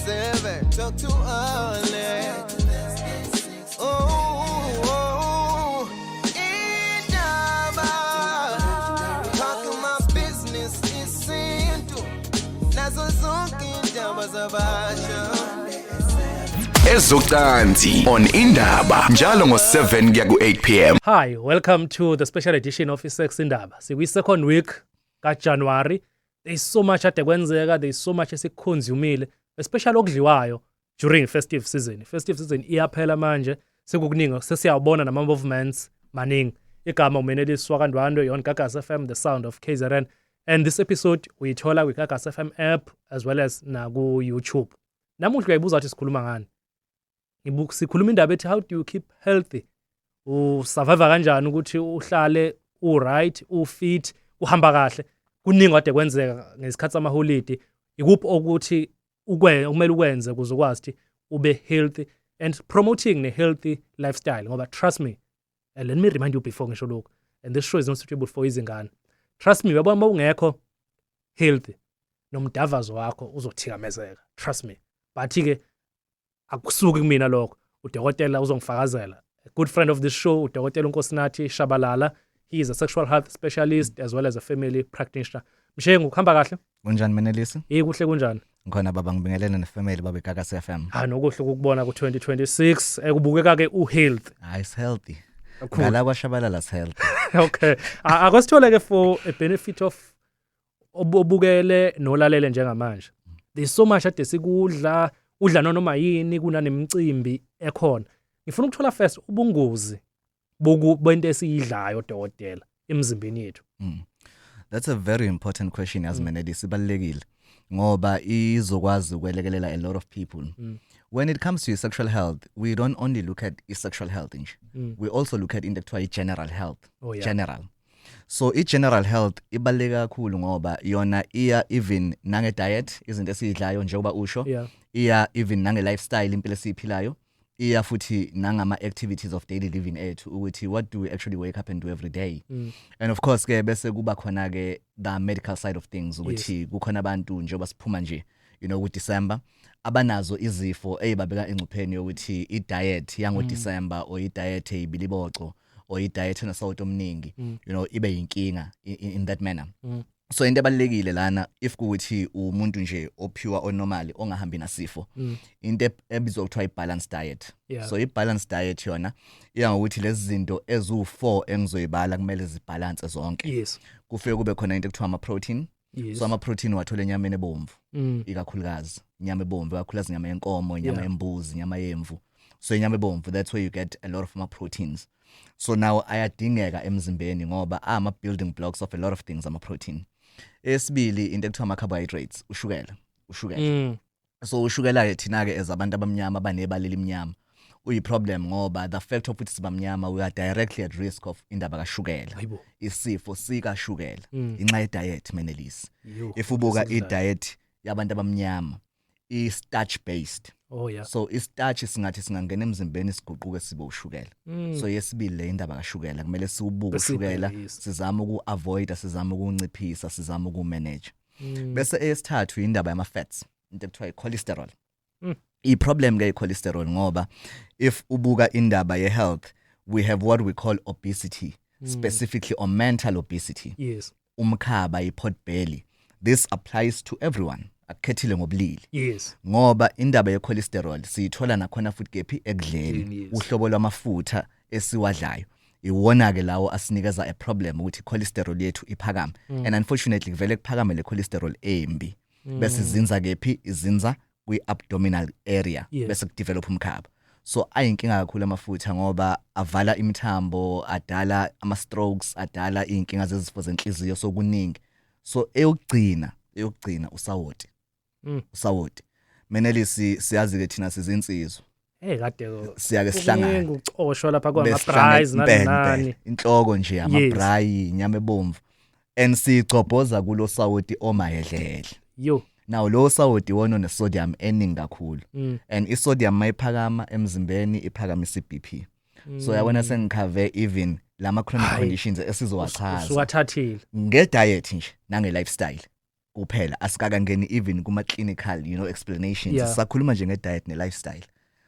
7, talk too early. Oh, indaba. Talk my business isintu. Nazo zonke indaba zabasha. Ezocansi on Indaba njalo ngo7 kuya ku8 p.m. Hi, welcome to the special edition of iSex Indaba. Sikwi second week kaJanuary. There's so much ade kwenzeka, there's so much esiku-consumile, especially okudliwayo during festive season. Festive season iyaphela manje, sekukuningi sesiyawubona nama movements maningi. Igama uMenelisi wakaNdwandwe on Gagasi FM, the sound of KZN. And this episode uyithola kwi Gagasi FM app as well as na ku YouTube. Namuhla uyayibuza ukuthi sikhuluma ngani? Sikhuluma indaba ethi how do you keep healthy? Usurvive kanjani ukuthi uhlale u-right, ufit, uhamba kahle? Kuningi kade kwenzeka ngesikhathi samaholidi. Ikuphi okuthi okumele ukwenze ukuze ukwazi ukuthi ube healthy and promoting ne-healthy lifestyle? Ngoba trust me, and let me remind you before ngisho lokhu, and this show is not suitable for izingane. Trust me, uyabona uma ungekho healthy, nomdavazo wakho uzothikamezeka, trust me. But-ke akusuki kumina lokho, udokotela uzongifakazela. A good friend of this show, udokotela uNkosinathi Shabalala. He is a sexual health specialist as well as a family practitioner. Mshengu, kuhamba kahle? Kunjani, Menelisi? Hey, kuhle, kunjani? Ngikhona baba, ngibingelele nefamily baba iGagasi FM. Ha, nokuhle ukukubona ku2026. Ekubukeka ke uhealth. Hayi, it's healthy. Kakhulu. Ngala kwaShabalala is healthy. Okay, akwasithole ke for a benefit of obukele nolalele njengamanje. There's so much ade sikudla, udla noma yini, kunanemicimbi ekhona. Ngifuna ukuthola first ubungozi bento esiyidlayo, dokotela, emzimbeni yethu. That's a very important question, yazi Menelisi, ibalulekile ngoba izokwazi ukwelekelela a lot of people. When it comes to sexual health, we don't only look at sexual health nje. We also look at into ekuthiwa i-general health. General. So i-general health ibaluleke kakhulu ngoba yona iya even nange diet, izinto esiyidlayo njengoba usho. Iya even nange lifestyle, impilo esiyiphilayo. Iya futhi nangama activities of daily living ethu, ukuthi what do we actually wake up and do every day. And of course ke bese kuba khona ke the medical side of things, ukuthi kukhona abantu njengoba siphuma nje ku December abanazo izifo ezibabeka engcupheni yokuthi i diet yango December or i diet eyibiliboco or i diet enosawoti omningi ibe yinkinga in that manner. So into ebalulekile lana, if kuwukuthi umuntu nje ophiwa onormal ongahambi nasifo, into ebizwa kuthiwa i-balanced diet. So i-balanced diet yona iya ngokuthi lezi zinto eziwu4 engizoyibala kumele zibalance zonke. Kufike kube khona into ekuthiwa ama-protein. So ama-protein wathola enyameni ebomvu, ikakhulukazi inyama ebomvu, ikakhulukazi inyama yenkomo, inyama yembuzi, inyama yemvu. So inyama ebomvu, that's where you get a lot of ama-proteins. So now ayadingeka emzimbeni ngoba ama-building blocks of a lot of things ama-protein. Esibili, into ekuthiwa ama-carbohydrates, ushukela, ushukela. So ushukela ke thina ke as abantu abamnyama abanebala elimnyama uyi-problem ngoba the fact of ukuthi sibamnyama, we are directly at risk of indaba kashukela, isifo sikashukela, inxa ye-diet, Menelisi. Yo, If ubuka esikudlayo. i-diet yabantu abamnyama i-starch based. So i-starch singathi singangena emzimbeni siguquke sibe ushukela. So yesibili le, indaba kashukela, kumele siwubuke ushukela, Besiyibhekise. sizame uku-avoida, sizame ukunciphisa, sizame ukumanage. Bese eyesithathu indaba yama-fats, into ekuthiwa i-cholesterol. I-problem ke i-cholesterol ngoba if ubuka indaba ye-health, we have what we call obesity, specifically or mental obesity, umkhaba, i-pot belly. This applies to everyone, akukhethile ngobulili, ngoba indaba ye-cholesterol siyithola nakhona futhi kephi? Ekudleni. Ekudleni, yes. Uhlobo lwamafutha esiwadlayo iwona ke lawo asinikeza a problem ukuthi cholesterol yethu iphakame, and unfortunately kuvele kuphakame le cholesterol embi, bese izinza kephi? Izinza kwi-abdominal area, bese kudevelop umkhaba. So ayinkinga kakhulu amafutha ngoba avala imithambo, adala ama-strokes, adala iy'nkinga zezifo zenhliziyo, so kuningi. So eyokugcina usawoti. Usawoti, Menelisi, siyazi ke thina sizinsizwa, Hey, kade siyake sihlangane. Kuningi ukucoshwa lapha Besihlangane kwama-braais nani impela, nani. impela. Inhloko nje, amabrayi, inyama ebomvu, and siyigcobhoza kulo sawoti omahedlehedle. Yo. Now lo sawoti wona one-sodium eningi kakhulu, and isodium mayiphakama emzimbeni iphakamisa i-BP. So yabona sengikhave even lama chronic Hhayi. conditions esizowachaza Usuwathathile. nge-diet nje nange-lifestyle. Kuphela asikakangeni even kuma clinical explanations. Sakhuluma nje nge-diet ne-lifestyle.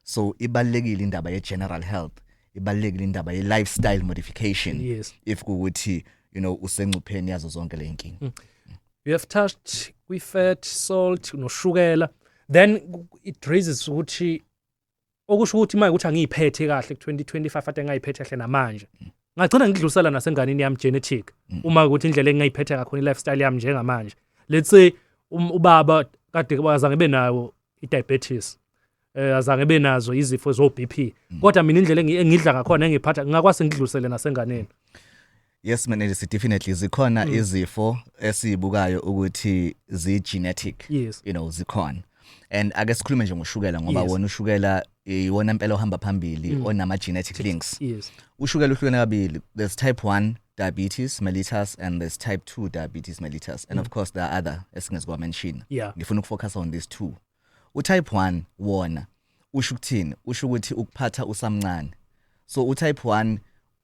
So ibalulekile indaba ye-general health, ibalulekile indaba ye-lifestyle modification if kuwukuthi usengcupheni yazo zonke le inkinga. You have touched kwi-fat, salt noshukela. Then it raises ukuthi okusho ukuthi manje ukuthi angiyiphethe kahle ku-2025, ade ngayiphethe kahle namanje, ngagcina ngidlulisela nasenganini yami genetic, uma ukuthi indlela engingayiphethe ngakhona, i-lifestyle yami njengamanje. Let's say ubaba kade azange benayo i-diabetes, azange benazo izifo zo-BP, kodwa mina indlela engidla ngakhona, engiphatha, ngingakwazi ngidlulisele nasenganeni? Yes, Menelisi, definitely zikhona izifo esizibukayo ukuthi zi-genetic. Zikhona, and ake sikhulume nje ngoshukela ngoba wona ushukela iwona impela ohamba phambili onama genetic links. Ushukela uhlukene kabili. There's type 1 diabetes mellitus and there's type 2 diabetes mellitus, and of course there are other esingezikwa mention. Ngifuna ukufocus on these two. Utype 1 wona usho ukuthini? Usho ukuthi ukuphatha usamncane. So utype 1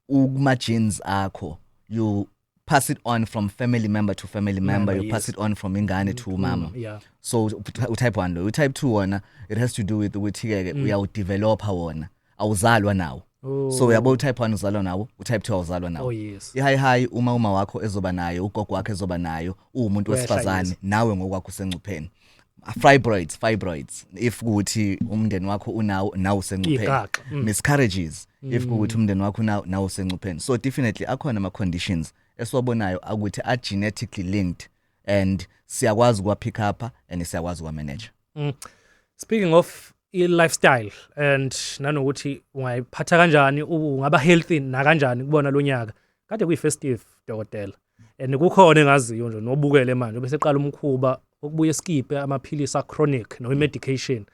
ukuma genes akho, you pass it on from family member to family member, member, you pass it on from ingane to umama. So utype 1 lo. Utype 2 wona, it has to do with ukuthi ke uyawudevelopa wona, awuzalwa nawo. So uyabo, utype 1 uzalwa nawo, utype 2 awuzalwa nawo. I-high high uma wakho ezoba nayo, ugogo wakho ezoba nayo, uwumuntu Wehla, wesifazane, nawe ngokwakho usengcupheni. Fibroids, if kuthi umndeni wakho unawo, nawe usengcupheni. Igaxa. Miscarriages, if kuthi umndeni wakho unawo, nawe usengcupheni. So definitely akhona ama conditions esiwabonayo ukuthi are genetically linked and siyakwazi ukuwa pick up and siyakwazi ukuwa manage. Speaking of i-lifestyle and nanokuthi ungayiphatha kanjani, ungaba healthy nakanjani kubona lo nyaka kade kuyi-festive, dokotela, and kukhona engaziyo nje nobukele manje bese qala umkhuba wokubuye skiphe amaphilisi a-chronic noma i-medication.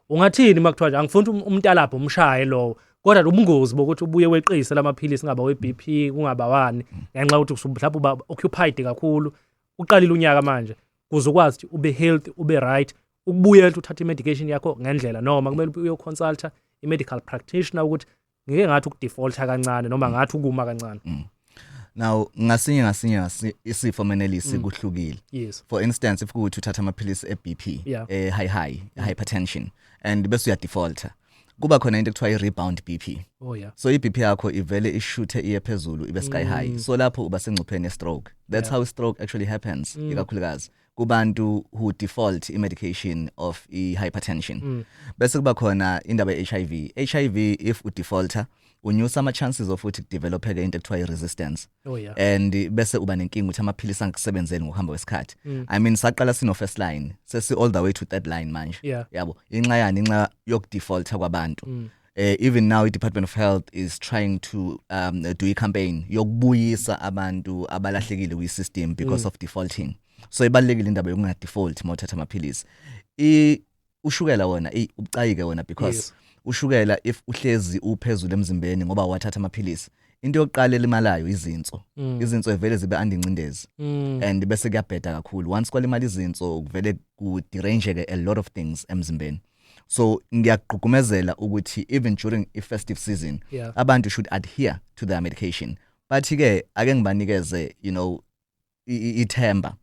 Ungathini uma kuthiwa nje angifuni ukuthi umntalapho umshaye lowo, kodwa ubungozi bokuthi ubuye weqise lamaphilisi, ngaba we-BP, kungaba wani, ngenxa yokuthi mhlawumbe uba occupied kakhulu, uqalile unyaka manje, kuze ukwazi ukuthi ube healthy, ube right, ukubuyela uthathe i-medication yakho ngendlela, noma kumele uyoconsulta i-medical practitioner ukuthi ngike ngathi ukudefaulta kancane noma ngathi ukuma kancane? Now ngasinye ngasinye isifo, Menelisi, kuhlukile. For instance, if kuwukuthi uthatha amaphilisi e-BP, eh high hypertension, and bese uyadefaulta, kuba khona into ekuthiwa i-rebound BP. So i-BP yakho ivele ishuthe iye phezulu, ibe sky high. So lapho uba sengcupheni ye-stroke. That's how stroke actually happens, ikakhulukazi kubantu who default i-medication of i-hypertension. Bese kuba khona indaba ye-HIV. HIV, if udefaulter, unyusa ama-chances of ukuthi kudevelopeke into ekuthiwa i-resistance and bese uba nenkinga ukuthi amaphilisi angakusebenzeli ngokuhamba kwesikhathi. I mean, saqala sino first line, sesi all the way to third line manje. Yabo, inxa yani? Inxa yokudefaulta kwabantu. Even now i-Department of Health is trying to do a campaign yokubuyisa abantu abalahlekile kwi-system because of defaulting. So ibalulekile indaba yokungadefault uma uthatha amaphilisi. Ushukela wona ubucayi-ke wona because ushukela, if uhlezi uphezulu emzimbeni ngoba wathatha amaphilisi, into yokuqala elimalayo izinso. Izinso vele zibe under incindezi and bese kuyabheda kakhulu. Once kwalimala izinso, kuvele kuderangeke a lot of things emzimbeni. So ngiyagqugqumezela ukuthi even during i-festive season, abantu should adhere to their medication. But ke ake ngibanikeze ithemba.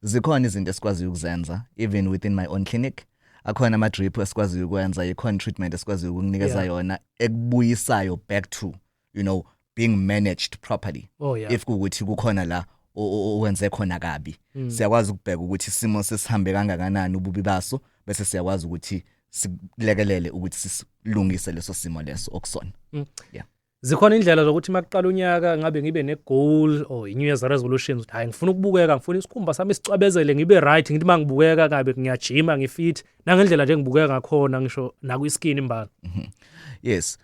Zikhona izinto esikwaziyo ukuzenza. Even within my own clinic akhona ama drip esikwaziyo ukwenza, ikhona treatment esikwaziyo ukukunikeza yona ekubuyisayo back to being managed properly. If kuwukuthi kukhona la owenze khona kabi, siyakwazi ukubheka ukuthi isimo sesihambe kangakanani, ububi baso, bese siyakwazi ukuthi sikulekelele ukuthi sisilungise leso simo leso okusona. Zikhona indlela zokuthi makuqala unyaka ngabe ngibe ne-goal or i-New Year's resolutions, ukuthi hayi, ngifuna ukubukeka, ngifuna isikhumba sami sicwebezele, ngibe right, ngithi mangibukeka ngabe ngiyajima, ngifit, nangendlela nje ngibukeka ngakhona, ngisho nakwi-skin imbala? Yes,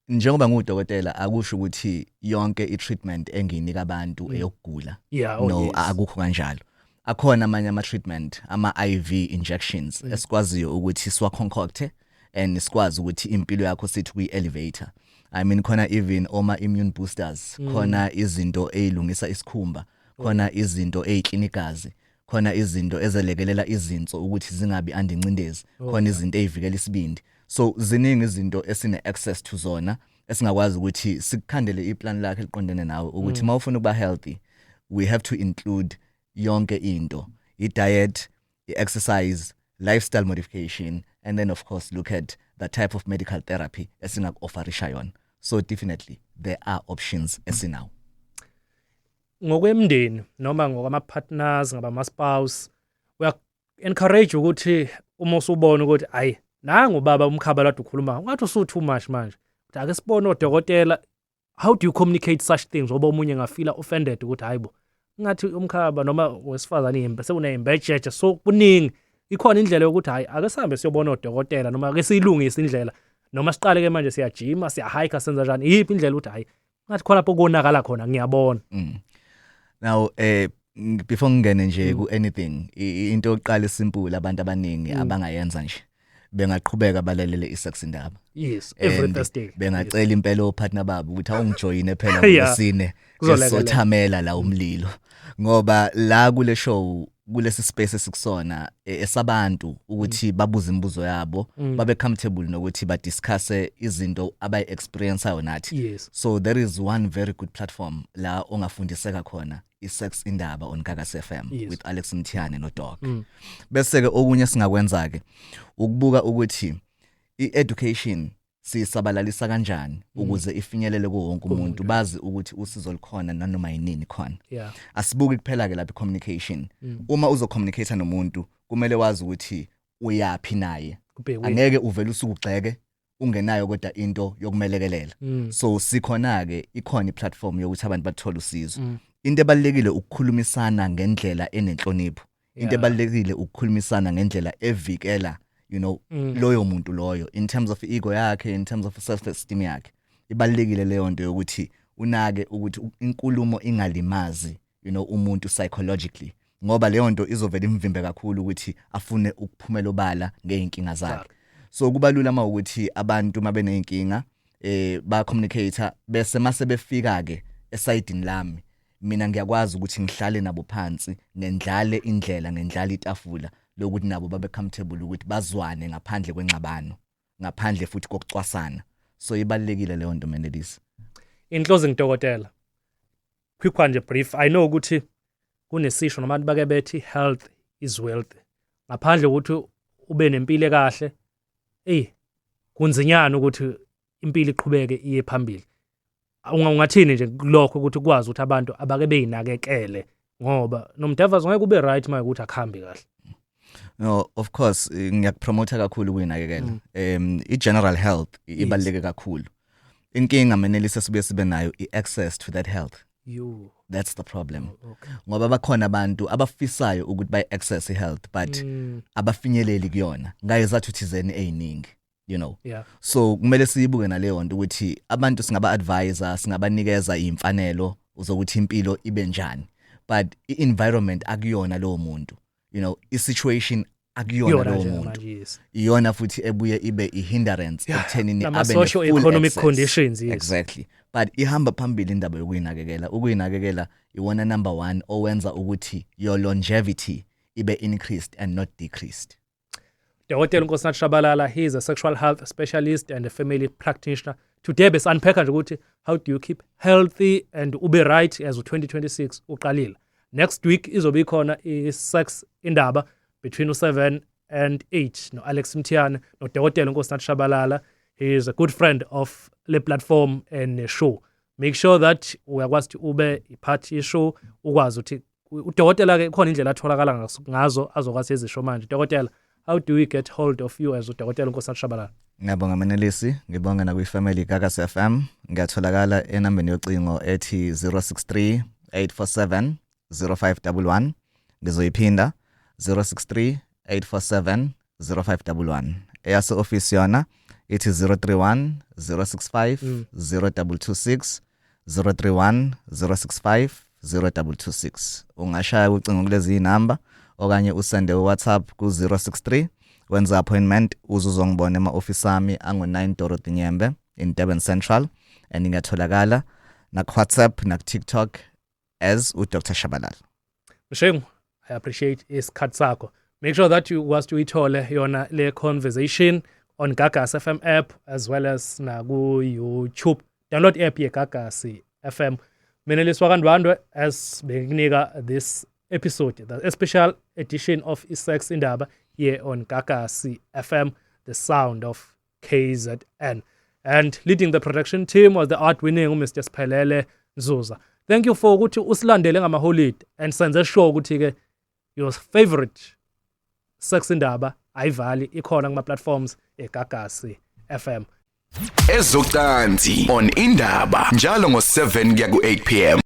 njengoba ngudokotela, akusho ukuthi yonke i-treatment engiyinika abantu eyokugula. No, akukho kanjalo. Akhona amanye ama-treatment, ama-IV injections esikwaziyo ukuthi siwaconcocte and sikwazi ukuthi impilo yakho sithi kuyi-elevate. I mean, khona even oma immune boosters, khona izinto ezilungisa isikhumba, khona izinto eziklinikazi, khona izinto ezelekelela izinso ukuthi zingabi andincindezi, khona izinto ezivikela isibindi. So ziningi izinto esine access to zona esingakwazi ukuthi sikukhandele iplan lakhe eliqondene nawe, ukuthi mawufuna ukuba healthy, we have to include yonke into. I-diet, i-exercise, lifestyle modification, and then of course look at the type of medical therapy esingaku-offerisha yona. So definitely there are options esinawo. Ngokwemndeni noma ngokwama-partners, ngabama-spouse, uya encourage ukuthi uma usubona ukuthi ayi, nangu ubaba umkhaba lade ukhuluma ngathi usu too much manje, ukuthi ake sibone odokotela, how do you communicate such things? Ngoba omunye ngafila offended ukuthi hayibo, ngathi umkhaba noma wesifazane yimbe sekuneyimbejeje, so kuningi. Ikhona indlela yokuthi hayi, ake sihambe siyobona odokotela noma ake siyilungise indlela noma siqale ke manje siyajima, siyahike, senza njani? Iyiphi indlela ukuthi hayi, ngathi khona lapho konakala khona, ngiyabona? Now before ngingene nje ku anything, into yokuqala simple abantu abaningi abangayenza nje, bengaqhubeka balalele iSex Indaba. Yes, every And Thursday. Bengacela impela opartner babo ukuthi awungijoyine phela ngolwesine, Kuzolekelela. sothamela la umlilo, ngoba la kule show, kulesi space esikusona, esabantu ukuthi babuze imibuzo yabo, babe comfortable nokuthi ba discuss izinto abayi experienceayo nathi. So there is one very good platform la ongafundiseka khona, iSex Indaba on Gagasi FM with Alex Mthiyane no Dog. Bese ke okunye singakwenza ke ukubuka ukuthi i-education sisabalalisa kanjani ukuze ifinyelele kuwo wonke umuntu, bazi ukuthi usizo lukhona nanoma yinini khona. Asibuki kuphela ke lapha i-communication. Uma uzocommunicate nomuntu, kumele wazi ukuthi uyapi naye. Kubhekwe. Angeke uvele usuke ugxeke ungenayo kodwa into yokumelekelela. So sikhona ke, ikhona iplatform yokuthi abantu bathole usizo. Into ebalulekile ukukhulumisana ngendlela enenhlonipho. Into ebalulekile ukukhulumisana ngendlela evikela loyo muntu loyo in terms of ego yakhe, in terms of self esteem yakhe. Ibalulekile leyo nto yokuthi unake ukuthi inkulumo ingalimazi umuntu psychologically, ngoba leyo nto izovela imvimbe kakhulu ukuthi afune ukuphumela obala ngeinkinga zakhe. So kubalula mawukuthi abantu mabeneyinkinga ba communicate, bese mase befika ke esayidini lami, mina ngiyakwazi ukuthi ngihlale nabo phansi, ngendlale indlela, ngendlala itafula lokuthi nabo babe comfortable ukuthi bazwane ngaphandle kwengxabano, ngaphandle futhi kokucwasana. So ibalulekile leyo nto, Menelisi. In closing, dokotela, quick one nje, brief. I know ukuthi kunesisho noma abantu bake bethi health is wealth. Ngaphandle ukuthi ube nempilo kahle, ey, kunzinyana ukuthi impilo iqhubeke iye phambili. Ungathini nje kulokho ukuthi ukwazi ukuthi abantu abake beyinakekele, ngoba nomdavazo ngeke ube right manje ukuthi akuhambi kahle? No, of course, ngiyakupromota kakhulu ukuyinakekela. I-general health ibaluleke kakhulu. Inkinga, Menelisa, sibuye sibe nayo i-access to that health. You That's the problem. Ngoba bakhona abantu abafisayo ukuthi bayi-access i-health, but abafinyeleli kuyona ngayizathu thizeni eziningi. So kumele siyibuke naleyo nto ukuthi abantu singaba advisor, singabanikeza imfanelo zokuthi impilo ibe njani, but i-environment akuyona lowo muntu, i-situation akuyona Kuyona lowo nje muntu, manje, yes. iyona futhi ebuye ibe i-hindrance ekuthenini Nama abe socio ne-full economic access. conditions, yes. Exactly, but ihamba phambili indaba yokuyinakekela. Ukuyinakekela iwona number 1 owenza ukuthi your longevity ibe increased and not decreased. Dr. Nkosinathi Shabalala, he is a sexual health specialist and a family practitioner. Today besi-unpacka nje ukuthi how do you keep healthy and ube right as u2026 uqalile. Next week izobe ikhona i-Sex Indaba between u7 and 8 no Alex Mthiyane no Dr. Nkosinathi Shabalala. He is a good friend of le platform and the show. Make sure that uyakwazi ukuthi ube ipart ye-show, ukwazi ukuthi udokotela ke khona indlela atholakala ngazo azokwazi ezisho manje. Dokotela, how do we get hold of you as udokotela Nkosinathi Shabalala? Ngiyabonga, Menelisi, ngibonga nakwi-family Gagasi FM. Ngiyatholakala enambeni yocingo ethi 063 847 0511. Ngizoyiphinda, 063 847 0511. Eyase office yona ithi 031 065 0226, 031 065 0226. Ungashaya ucingo kulezi inamba okanye usende uWhatsApp ku 063, wenza appointment, uzuzongibona ema-office ami ango-9 Dorothy Nyembe in Durban Central, and ngingatholakala naku-WhatsApp naku-TikTok as uDr Shabalala. Mshengu, I appreciate isikhathi sakho. Make sure that you ukwazi uyithole yona le conversation on Gagasi FM app as well as naku YouTube. Download app ye Gagasi FM. Mina Liswa kaNdwandwe as bengikunika this episode, the special edition of iSex Indaba here on Gagasi FM, the sound of KZN. And leading the production team was the award-winning Mr. Sphelele Nzuza. Thank you for ukuthi usilandele ngama-holiday and senze sure ukuthi-ke your favorite Sex Indaba ayivali, ikhona kuma-platforms eGagasi FM. Ezocansi on Indaba njalo ngo7 kuya ku8 p.m.